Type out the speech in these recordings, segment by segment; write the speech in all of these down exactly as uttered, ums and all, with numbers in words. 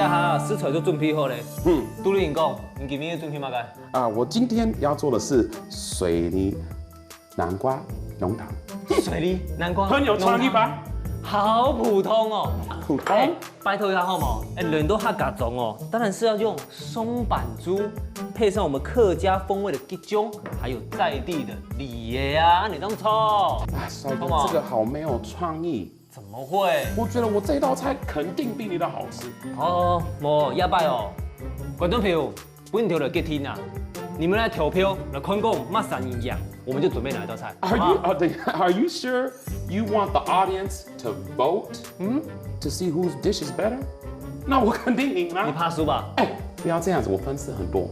哈，食材都準備好咧。嗯。杜麗英講，你今日準備麼个？啊，我今天要做的是水梨南瓜濃湯。水梨南瓜，很有創意吧？濃湯，好普通哦。普通。哎，拜託一下好無？哎，輪到客家庄哦，當然是要用松板豬，配上我們客家風味的桔醬，還有在地的梨仔啊，你當錯。啊，帥哥，好嗎？這個好沒有創意。 怎麼會？我覺得我這道菜肯定比你的好吃。哦，無，這擺哦，觀眾朋友，分你投來決定啊！你們來投票，來看講麼儕贏，我們就準備哪一道菜。Are you, 啊，等一下，are you sure you want the audience to vote, hmm, to see whose dish is better? 那我肯定贏啦。你怕輸吧？哎，不要這樣子，我分數很多。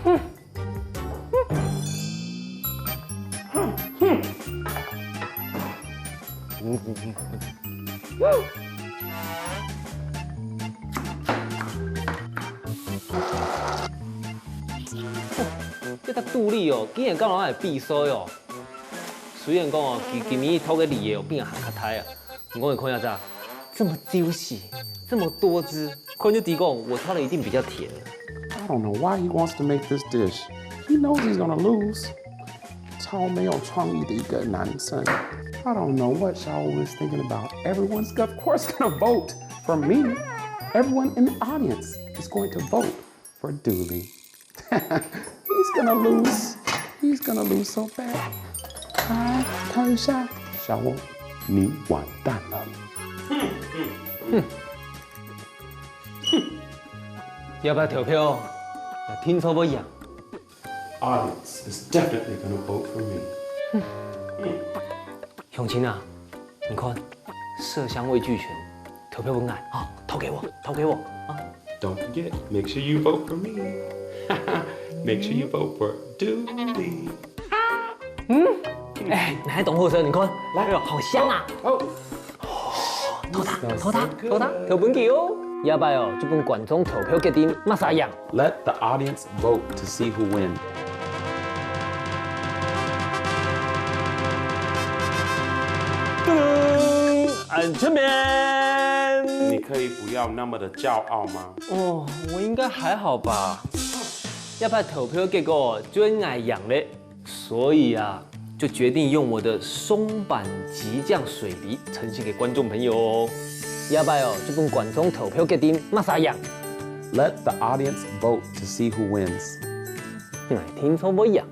哼。 這个杜麗哦，竟然敢來比賽哦！雖然講哦，佢今日擇个梨仔哦，比人還較大啊，毋過你看一下，這麼juicy，這麼多汁，看就知講，我挑的一定比較甜。I don't know why he wants to make this dish. He knows he's gonna lose. 超沒有創意的一個男生。I don't know what Xiao Wu is thinking about. Everyone's of course gonna vote for me. Everyone in the audience is going to vote for Dooley. He's gonna lose. He's gonna lose so bad. 啊，看一下，小翁，你完蛋了。要不要投票？聽說不一樣。 Audience is definitely gonna vote for me. 鄉親啊，你看，色香味俱全，投票分𠊎，好，投給我，投給我啊！Don't forget, make sure you vote for me. Make sure you vote for Dooley. 嗯，哎，哪一種貨色？你看，來，哎呦，好香啊！哦， 投他，投他，投他，投分佢哦！這擺哦，就分觀眾投票決定麼儕贏。Let the audience vote to see who wins. 噔，俺這邊。你可以不要那麼的驕傲嗎？哦，我應該還好吧。這擺投票結果就係𠊎贏了。 所以啊，就決定用我的松板桔醬水梨呈現給觀眾朋友哦。這擺哦，就分觀眾投票決定麼儕贏。Let the audience vote to see who wins. 哎，聽說不一樣。